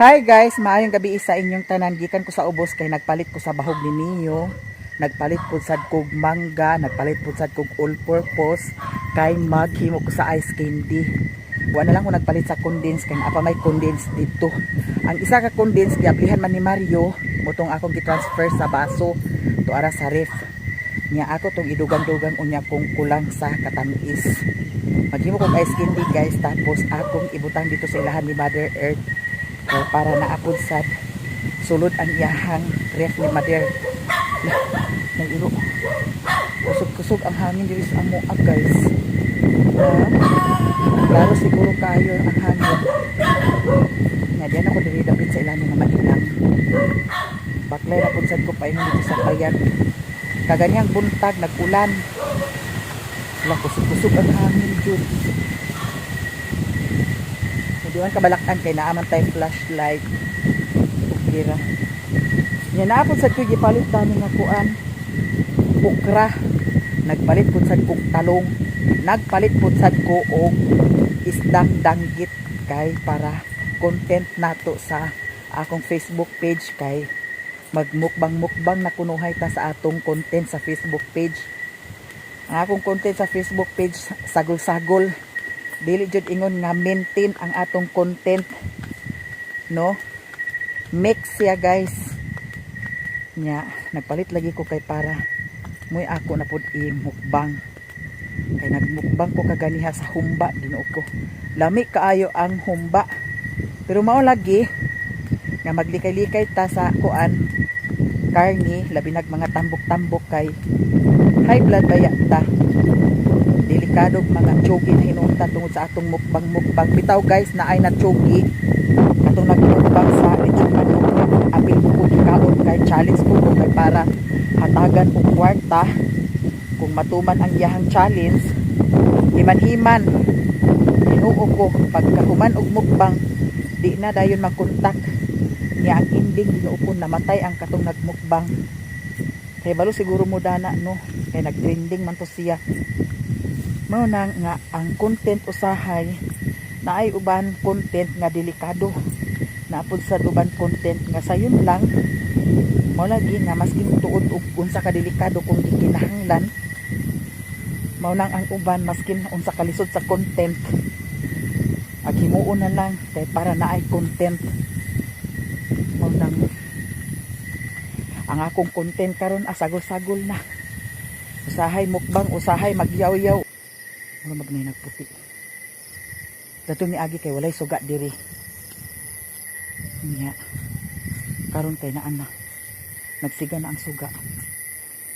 Hi guys, maayong gabi sa inyong tanan. Gikan ko sa ubos kay nagpalit ko sa bahog ni Mio. Nagpalit pud sad kog mangga, nagpalit pud sad kog all purpose kay maghimo ko sa ice candy. Wa na lang ko nagpalit sa condense kay naa pa may condense dito. Ang isa ka condense giablihan man ni Mario, mutong akong gi-transfer sa baso to ara sa ref. Nya ako tong idugang-dugang unya kung kulang sa katamis. Maghimo kog ice candy, guys, tapos akong ibutang dito sa ilahan ni Mother Earth kay para naapod sad sulod ang iyahang ref ni Mother. Lah, may iro. Kusog-kusog ang hangin diri sa amoa, guys. Ha? Klaro siguro kayo ang hangin. Nga diyan ako diri dapit sa ilahan ni Mama Inang. Baklay na pud sad ko paingon dito sa payag. Kaganihang buntag nag-ulan. Wala, kusog-kusog ang hangin jud. Hindi man kabalakan kay naa man tay flashlight. Okay ra. Nya naa pud sad ko gipalit dani nga kuan. Okra. Nagpalit pud sad kog talong. Nagpalit pud sad ko og isdang danggit kay para content nato sa akong Facebook page kay magmukbang-mukbang na kunuhay ta sa atong content sa Facebook page. Ang akong content sa Facebook page, sagol-sagol, dili jud ingon nga maintain ang atong content, no? Mix siya, guys. Nya nagpalit lagi ko kay para moy ako na pud i-mukbang kay nagmukbang ko kaganiha sa humba. Ginoo ko, lami kaayo ang humba, pero mao lagi nga maglikay-likay ta sa kuan, karni, labi nag mga tambok-tambok kay high blood baya ta. Delikado mga tsugi na hinungtan tungod sa atong mukbang-mukbang. Bitaw, guys, na ay na tsugi katong nagmukbang sa lechon manok. Apil ko kung kaon kay challenge ko kay para hatagan og kwarta kung matuman ang iyahang challenge. Himan-himan, Ginoo ko, pagkahuman og mukbang, di na dayon magkontak niya. Ang ending, Ginoo ko, namatay ang katong nagmukbang. Kay balo siguro mo dana, no? Kay nagtrending man to siya. Mao na nga ang content usahay naay uban content nga delikado, naapod sa uban content nga sayon lang. Mao lagi nga maskin tuod og unsa ka delikado kung gikinahanglan. Mao nang ang uban, maskin unsa kalisod sa content, ag himuon na lang kay para naay content. Mao nang ang akong content karon asagol-sagol na, usahay mukbang, usahay magyaw-yaw. Wala magnay nagputi. Dato ni agi kay walay suga diri. Nya. Karon kay naan na. Nagsiga na ang suga.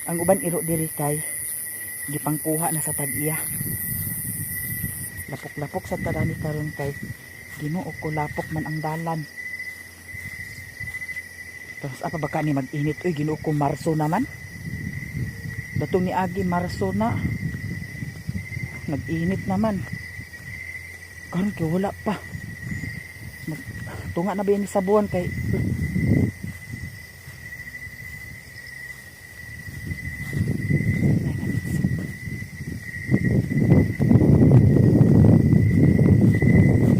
Ang uban iro diri kay gipangkuha na sa tag-iya. Lapok-lapok sa tarani karon kay, Ginoo ko, lapok man ang dalan. Tapos apa baka ni mag-init, uy, Ginoo ko, Marso naman. Datong ni agi Marso na. Nag-init naman. Karon kay wala pa. Mag, tunga na ba yan sa buwan kay Ay, namitsik.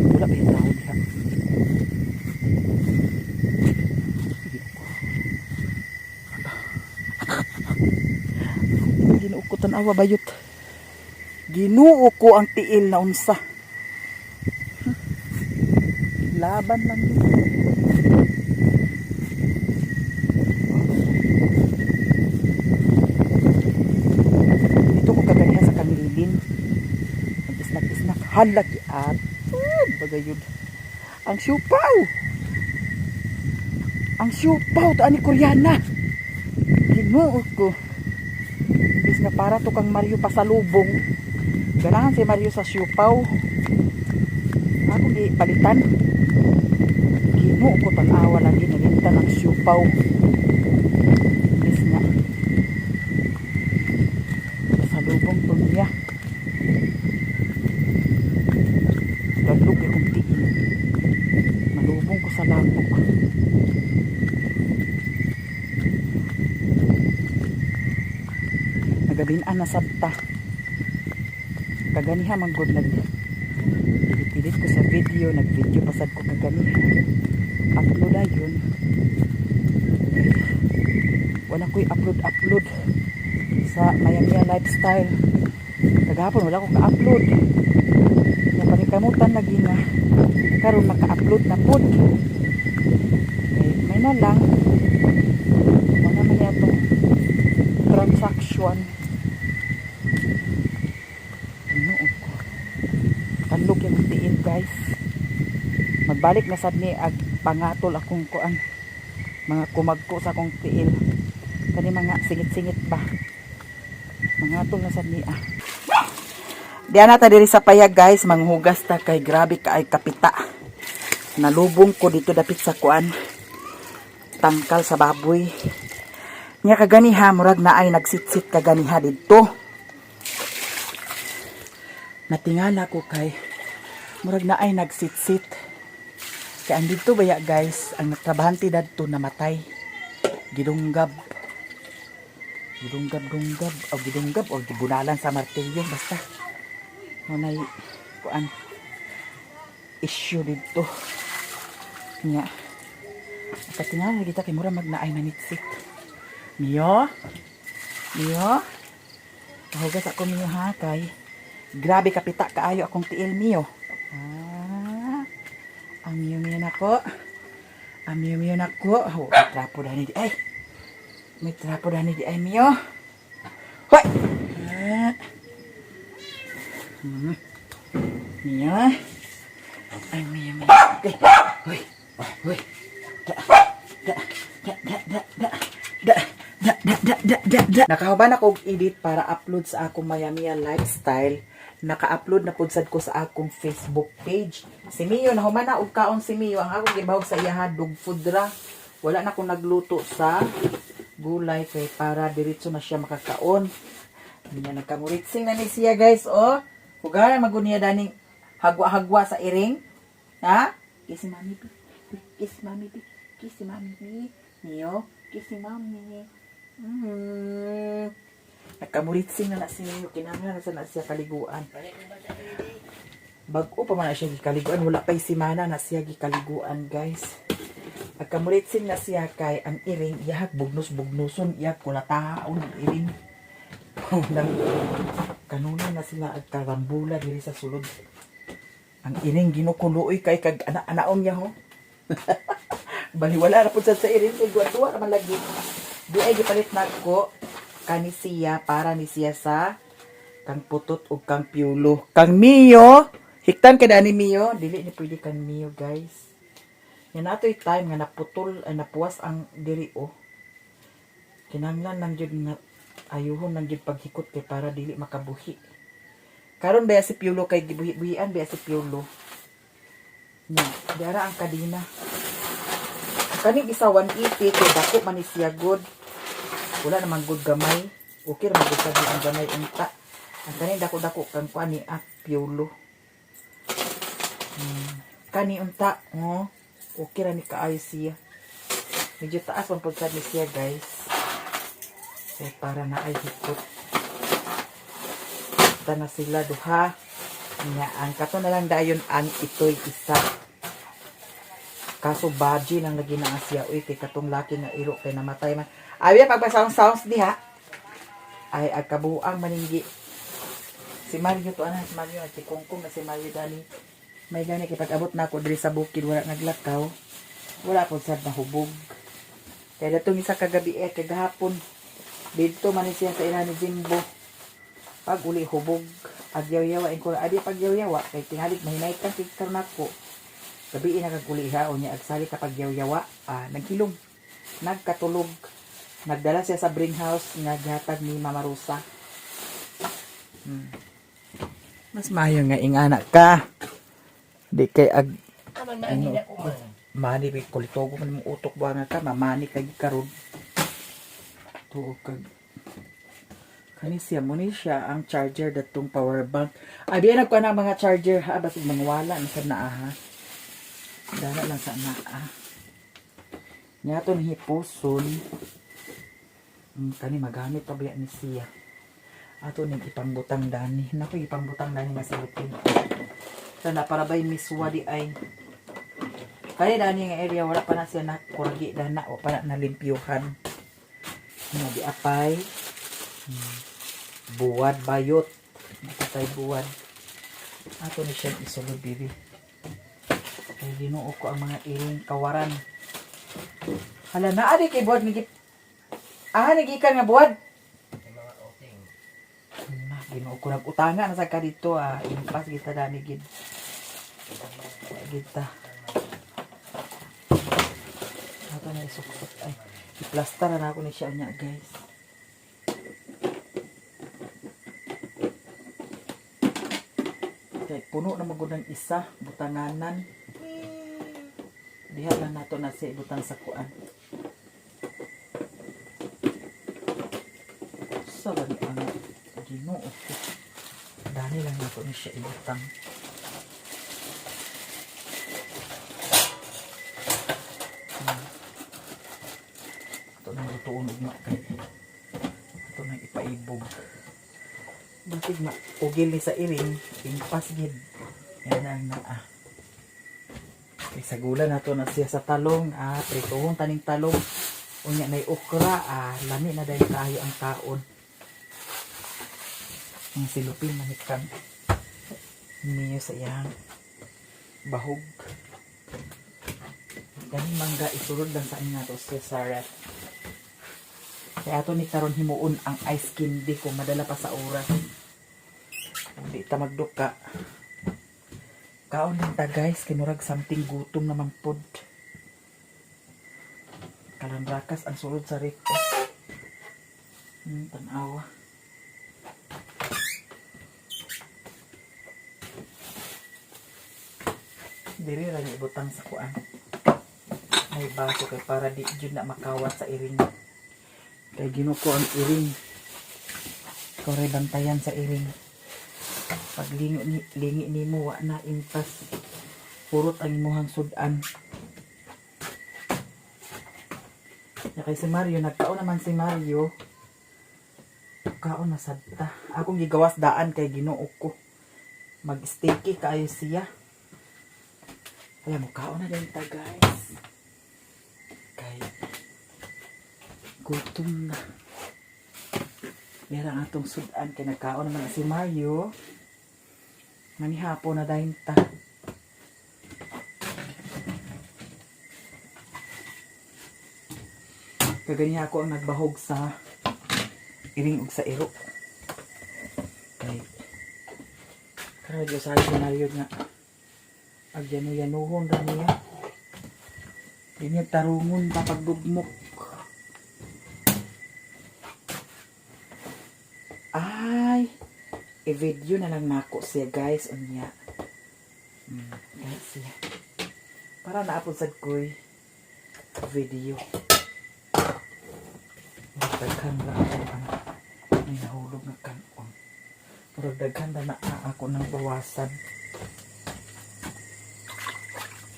Wala ba yung tao diha? Ginoo ko. Ginoo ko, tan-awa bayot. Ginoo ko, ang tiil na unsa. Laban lang yun. Dito ko kaganihan sa Kanglilin. Mag-isnak-isnak. Hala, at bagayod. Ang siupaw! Ang siupaw! Taan ni Koreana! Ginoo ko. Imbis nga para to kang Mario pasalubong. Ganahan si Mario sa siupaw. Ako gi palitan. Ginoo ko, tan-awa lagi nalintan ang siupaw. Imbis nga pasalubong to niya. Dadlog akong tiil. Malubong ko sa lapok. Nagabinan na sabta. Kaganiha man gud nag edit ko sa video, nag-video pasad ko kaganiha. Dayon. Eh, wala ko'y upload-upload sa Maya Lifestyle. Kagahapon wala ko ka-upload. Nya panikamutan lagi nga karon maka-upload na pud. Eh, may na lang. Wala man atong transaction. Tinuod ko. Tanlog yung tiil, guys. Magbalik na sad ni ag pangatol akong kuan, mga kumagko sa akong tiil. Kani mga singit-singit ba. Mangatol na sad ni ah. Diyan na ta diri sa payag, guys, manghugas ta kay grabe ka ay kapita. Nalubong ko dito dapit sa kuan, tangkal sa baboy. Nya kaganiha murag na ay nagsitsit kaganiha didto. Natingala ko kay murag na ay nagsitsit. Kay ang didto baya, guys, ang nagtrabahante dadto namatay. Gidunggab. Gidunggab dunggab o gidunggab o gibunalan sa martilyo, basta. Munay kuan, issue didto. Nya. Katingala kita kay mura mag naay nanitsit. Mio? Mio? Mahugas ako, Mio, ha, kay grabe kapita kaayo akong tiil, Mio. Ah, ang Mio Mio nako. Ang Mio Mio nako. Oh, may trapo dani di ay. May trapo dani di ay, Mio. Hoy! Ah. Mio. Ay, Mio Mio. Okay. Hoy. Hoy. Da, da, da, da, da, da, da, da, da, da, da, da, da. Nakahuban ako og edit para upload sa akong Mayamia Lifestyle. Naka-upload na pud sad ko sa akong Facebook page. Si Mio, nahuman na og kaon si Mio. Ang akong gibahog sa iyaha, dog food ra. Wala na akong nagluto sa gulay kay para diretso na siya makakaon. Niya nagkamuritsing na ni siya, guys, oh. Hugaran magud niya daning hagwa-hagwa sa iring. Ha? Kiss si Mami bi. Kiss Mami bi. Kiss si Mami bi. Mio, kiss si Mami. Nagkamuritsing na na si Mio. Kinahanglan na sa na siya kaliguan. Bag-o pa man na siya gikaliguan. Wala pa'y simana na siya gikaliguan, guys. Nagkamuritsing na siya kay ang iring iyahag bugnos-bugnoson, iyag kulataon ang iring. Nang kanunay na sila ag karambula diri sa sulod. Ang iring ginukuluoy kay kag ana-anaon niya ho. Baliwala ra pud sad sa iring kay duwa-duwa ra man lagi. Di ay gipalit nako kani siya para ni siya sa kang Putot ug kang Piulo. Kang Mio, hiktan kay dani, Mio, dili ni pwede kang Mio, guys. Yan natoy time nga naputol ay napuwas ang diri oh. Kinahanglan lang jud nga ayuhon lang jud paghikot kay para dili makabuhi. Karon baya si Piulo kay gibuhi-buhian baya si Piulo. Nya, diara ang kadina. Ang kaning isa 180 kay dako man ni siya good. Wala naman good gamay. Okay ra man gud sad ang gamay unta. Ang kaning dako-dako kang kuan ni ah, Piulo. Kani unta, oh. Okay ra ni kaayo siya. Medyo taas man pud sad ni siya, guys. Kay para na ay hikot. Ta na sila duha. Nya ang kato na lang dayon ang itoy isa. Kaso baji lang lagi na siya uy kay katong laki nga iro kay namatay man. Abi pagpa sounds diha. Ay agkabuang maninggi. Si Mario to ana, si Mario at si Kongkong na si Mario dani. May gani kay pag-abot na ako diri sa bukid wala naglakaw. Wala po sad nahubog. Kaya datong isa kagabi eh, kagahapon. Dito man ni siya sa ila ni Jimbo. Pag uli hubog, agyaw-yawa ko adi pagyaw-yawa kay tingali mahinay kang tigkar nako. Gabi na kag uli ha unya agsali ka pagyaw-yawa, ah, naghilom. Nagkatulog. Nagdala siya sa bring house nga gihatag ni Mama Rosa. Mas maayo nga ingana ka. Di kay ag Aman maani na ko man. Mani kay kulitogo man imong utok ba nga ka, mamani kay karon. Tuo kag kani siya mo ni siya ang charger datong power bank. Ay biya nagkuha ng mga charger ha, basig mangwala na sa naa ha. Dala lang sa naa. Nya to ni hipuson. Kani magamit pa biya ni siya. Ato ning ipangbutang dani. Nako, ipangbutang dani nga silupin. Sana para bay miswa di ay. Kaya dani nga area wala pa na siya na kuragi dana o pa na nalimpyuhan. Nga di apay. Buwad bayot. Nakatay buwad. Ato ni siya isulod, bibi. Kay Ginoo ko, ang mga iring kawaran. Hala na adi kay buwad ni. Ah, nagikan nga buwad. Yung mga outing. Na, Ginoo ko, nag-utanga na sa ka dito ah. Impas kita dani gid. Wa gid ta. Ato na isuksok ay. I-plaster na ako ni siya niya, guys. Kay puno na magud ang isa butanganan. Diha lang nato na siya ibutang sa kuan. Sa ba ni ang Ginoo ko. Dani lang nato ni siya ibutang. Ato nang lutuon ugma kay ato nang ipaibog. Bakit ma ugil ni sa iring, impas gid. Yan ang naa. Kay sagulan nato na siya sa talong, ah, prituhon taning talong. Unya nay okra, ah, lami na dahil tayo ang kaon. Ang silupin manikan. Niyo sa iyang bahog. Ganing mangga isulod lang sa inyo nato siya sa ref. Kaya ato ni karon himuon ang ice candy kung madala pa sa oras. Hindi ta magduka. Kaon lang ta, guys, kay murag something gutom naman pod. Kalandrakas ang sulod sa ref. Oh. Tanawa. Diri ra ni ibutang sa kuan. May baso kay para di jud na makawat sa iring. Kay ginuko ang iring. Ikaw ray bantayan sa iring. Pag lingi, ni, lingi nimo wa na impas. Purot ang imuhang sudan. Ya kay si Mario, nagkaon naman si Mario. Kaon na sad ta. Akong gigawas daan kay Ginoo ko. Mag-sticky kaayo siya. Alam mo, kaon na din ta, guys. Kay gutom na. Meron atong sudan kay nagkaon naman na si Mario. Manihapon na dahil ta. Kaganiya ako ang nagbahog sa iring ug sa iro. Kay karon sa Mario nga agyano-yanuhon ra niya. Di niya tarungon pa paggugmok. Ay, i-video na lang nako siya, guys, unya. Guys siya. Para naapod sad ko'y video. Daghan ra ako ang may nahulog na kanon. Pero daghan ra na ako ng bawasan.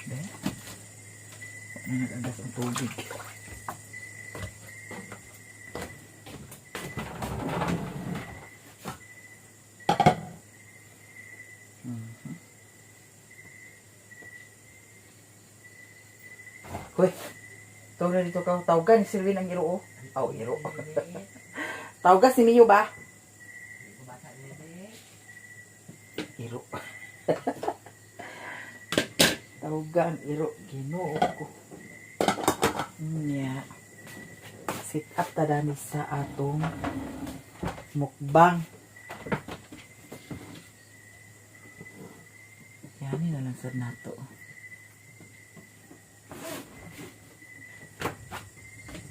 De? Wala na nag-agas ang tubig. Hoy, tawag na dito ka. Tawagan ni Silvin ang iro. Oh, iro. Tawagan si Mio ba? Hindi ko bata nili. Iro. Tawagan iro. Ginoo ko. Nya. Sit up ta dani sa atong mukbang. Yani na lang sad nato.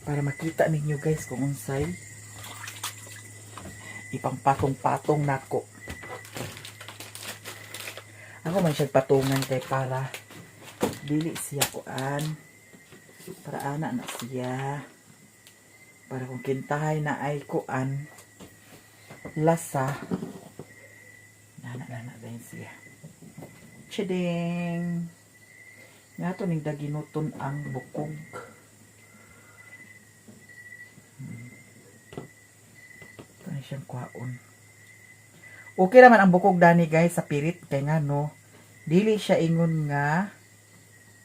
Para makita ninyo, guys, kung unsay ipangpatong-patong nako. Ako man siyang patungan kay para dili siya kuan. Para ana na siya. Para kung kintahay na ay kuan lasa. Nana nana din siya. Chiding! Nga to ning daginuton ang bukog. Ito na siyang kwaon. Okay naman ang bukog dani, guys, sa pirit kay nga no dili siya ingon nga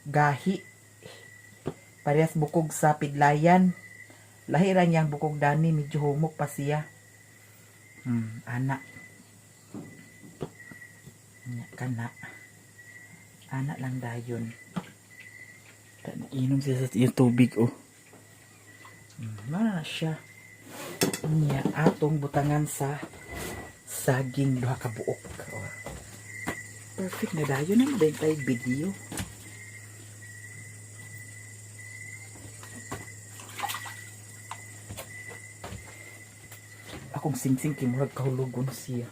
Gahi. Parehas bukog sa pidlayan. Lahi ra niyang bukog dani, medyo humok pa siya. Ana. Nya kana. Ana lang dayon. Inom siya sa iyong tubig oh. Mana na siya. Niya atong butangan sa saging duha ka buok. Oh. Perfect na dayon ang tayo video. Akong singsing kay murag kahulugon siya.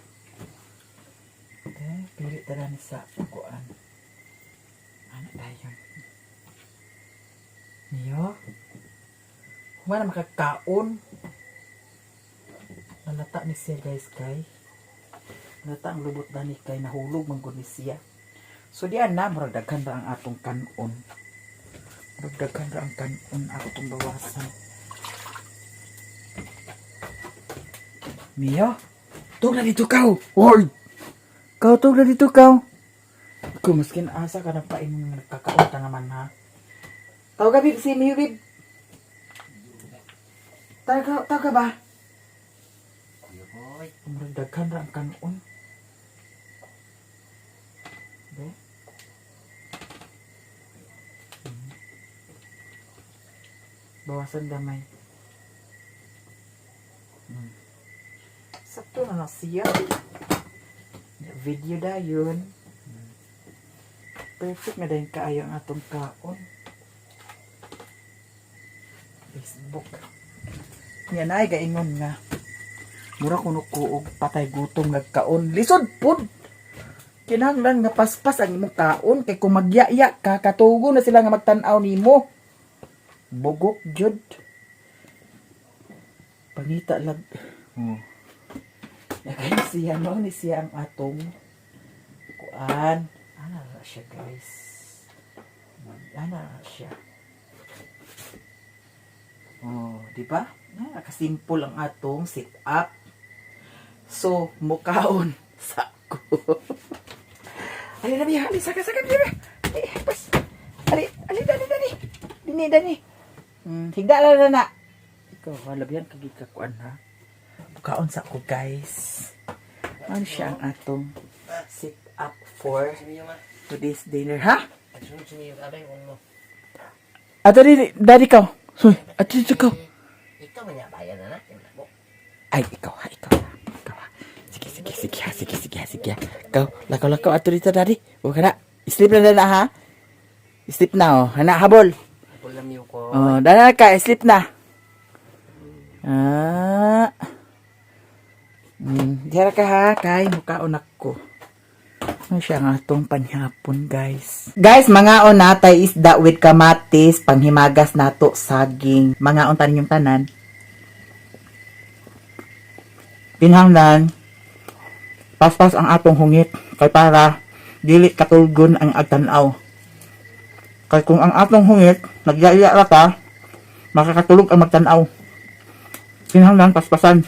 Okay, pili ta ni sa kuan. Ano dayon? Niyo? Humana makakaon. Nalata ni siya, guys, kay. Nalata ang lubot na ni kay nahulog man gud ni siya. So diyan na murag daghan ra ang atong kanon. Murag daghan ra ang kanon ako tong bawasan. Mio, tug na dito kaw. Hoy. Kaw tug na dito kaw. Ikaw maskin asa ka na pa imong nagkakaon ka naman ha. Tawag ka, bib, si Mio, bib. Tawag ka, tawag ka ba? Kuya boy. Murag daghan ra ang kanon. Be? Bawasan gamay. Sakto na na siya. Video dayon. Perfect na dayon kaayo ang atong kaon. Facebook. Yan ay gaingon nga. Mura kuno ko og patay gutom nagkaon. Lisod pud. Kinahanglan nga paspas ang imong kaon kay kung magyaya ka katugo na sila nga magtan-aw nimo. Bugok jud. Pangita lag. Oh. Nagay siya mao ni siya ang atong kuan. Ana ra siya, guys. Ana ra siya. Oh, di ba? Nakasimple ang atong sit up. So, mukaon sa ko. Ali na biya, ali saka saka biya. Ali, pas. Ali, ali dani dani. Dini dani. Higda la na na. Ikaw, wala biyan kagi ka kuan ha. Mukaon sa ko, guys. Ano siya ang atong sit up for Si Mio ma. today's dinner, ha? Pagsunod si Mio, abay mo. Ato di, daddy ka. Soy, ato dito ka. Ikaw man niya bayan na na. Yung labo. Ay, ikaw ha, ikaw ha, ikaw ha. Sige, sige, sige, ha, sige, sige, ha, sige. Ha. Ikaw, lakaw, lakaw, ato dito, daddy. Huwag ka na. Sleep na na, ha? Sleep na, oh. Hana, habol. Habol na Mio ko. Oh, dana ka, sleep na. Ah. Diara ka ha, kay mukaon ako. Ano siya nga atong panhapon, guys. Guys, mga natay isda with kamatis, panghimagas nato saging. Mga on tanin yung tanan. Pinhanglan, paspas ang atong hungit kay para dili katulgon ang agtan-aw. Kay kung ang atong hungit, nagyaya ra ka, makakatulog ang magtan-aw. Kinahanglan paspasan.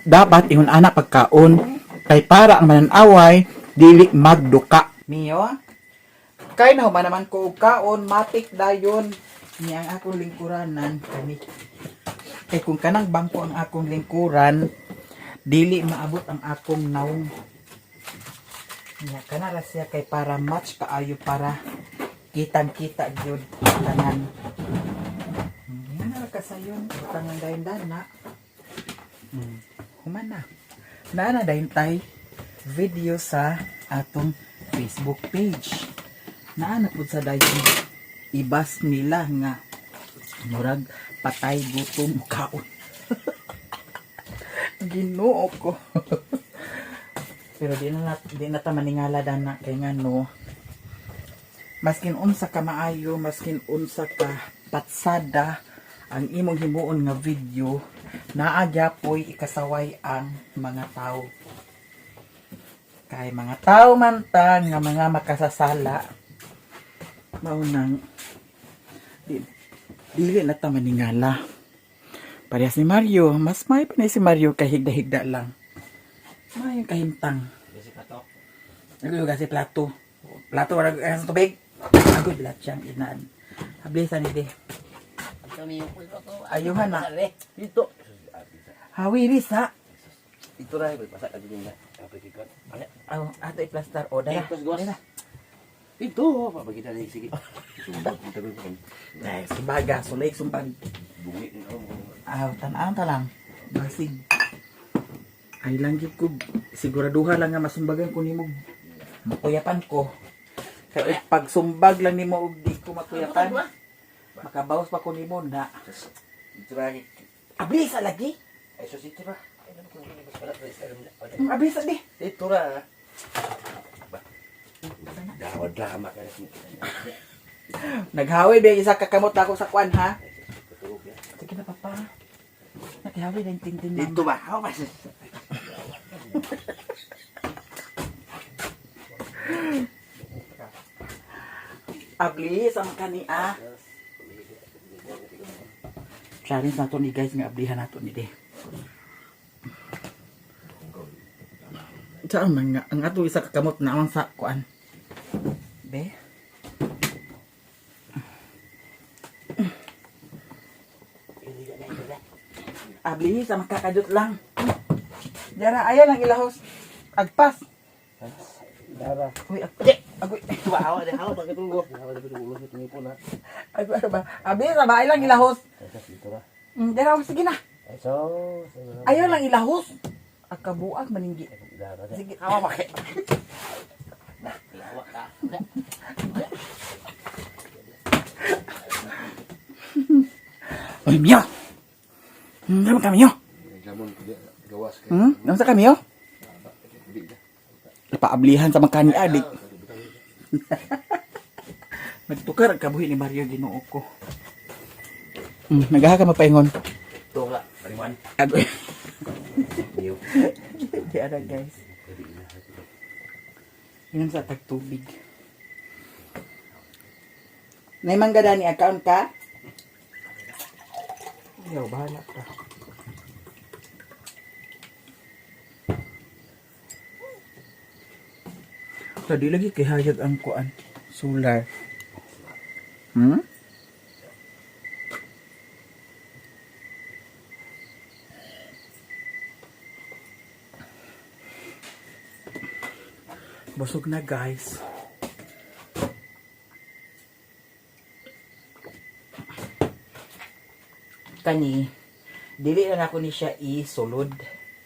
Dapat ingon ana pagkaon kay para ang mananaway dili magduka. Mio, kay nahuman naman ko og kaon, matik dayon niya ang akong lingkuranan kani. Kay kung kanang bangko ang akong lingkuran, dili maabot ang akong naong. Nya kana ra siya kay para match kaayo, para kitang-kita gyud tanan. Yan ra kasayon, tangan dayon dana. Human na. Naa na dayon tay video sa atong Facebook page. Naa na pud sa dayon ibas nila nga murag patay gutom kaon. Ginoo ko. Pero di na ta maningala dana kay ngano, maskin unsa ka maayo, maskin unsa ka patsada ang imong himuon nga video, naa gyapoy ikasaway ang mga tao. Kay mga tao man ta nga mga makasasala, mao nang dili na ta maningala. Parehas ni Mario, mas may pa na si Mario kay higda-higda lang. May kahimtang. Kasi patok. Agoy kasi plato. Plato wala sa tubig. Agoy bilat siyang inaan. Hablisan ni de. Ito miyo ko ito. Ayuhan na. Dito. Hawi risa. Ito ra pasa ka din na. Aplikon. Ano? Aw, ato i-plaster o dara. Eh, tos, gos. Dara. Ito, papakita na sige. Sumbag kita ko. Dahil sumbaga, sulay sumbag. Bungi din ako. Aw, tan-aon ta lang. Basig. Ay lang gyud ko siguraduha lang nga masumbagan ko nimo. Makuyapan ko. Kay pag sumbag lang nimo og di ko makuyapan. Makabawas pa ko nimo na. Ito ra. Abli sa lagi. Ay sus ito ra. Ay ano ko ni wala ra. Abli sa di. Ito ra. Dawa drama ka rin. Naghawi ba isa kakamot ako sa kwan ha? Sige na, papa. Naghawi na yung tintin, mama. Dito ba? Ako ba? Abli sa mga kani ah. Challenge nato ni guys nga ablihan nato ni de. Saan man nga ang ato isa kakamot na ang sa kuan. Be. Abli sa makakadot lang. Dara ayan ang ilahos. Agpas. Dara. Uy, agoy. Agoy. Bawa de hawa pagkatulog. Hawa de pagkatulog ito ngipon ha. Agoy ano ba? Abli sa bahay lang ilahos. Dito ra. Dara sige na. Ay so. Ayaw lang ilahos. Akabuag maninggi. Dara. Sige. Hawa ba kay? Lawa ka. Uy, Mio! Ano kami, Mio? Lamon gawas kay. Ano sa kami, Mio? Paablihan sa mga kani-adik. Nagtukar ang kabuhi ni Mario, Ginoo ko. Nagaha ka mapaingon. Tunga, pariwan. Agoy. Niyo. Di ara, guys. Inom sa tagtubig. Nay mangga ni account ka? Ayaw, bahala ka. Tadi lagi kay hayag ang kuan. Solar. Busog na, guys. Kani, dili na nako ni siya isulod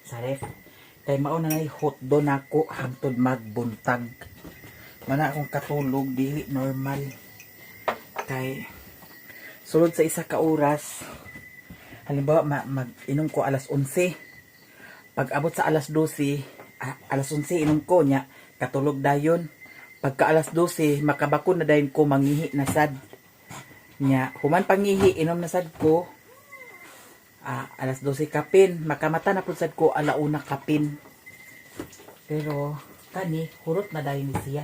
sa ref. Kay mao na nay hotdog nako hangtod magbuntag. Mana akong katulog dili normal. Kay sulod sa isa ka oras. Halimbawa mag-inom ko alas 11. Pag abot sa alas 12, alas 11 inom ko nya, katulog dayon. Pagka alas 12, makabakon na dayon ko, mangihi na sad. Nya, human pangihi, inom na sad ko. Alas 12 kapin, makamata na pud sad ko alauna kapin. Pero kani hurot na dayon ni siya.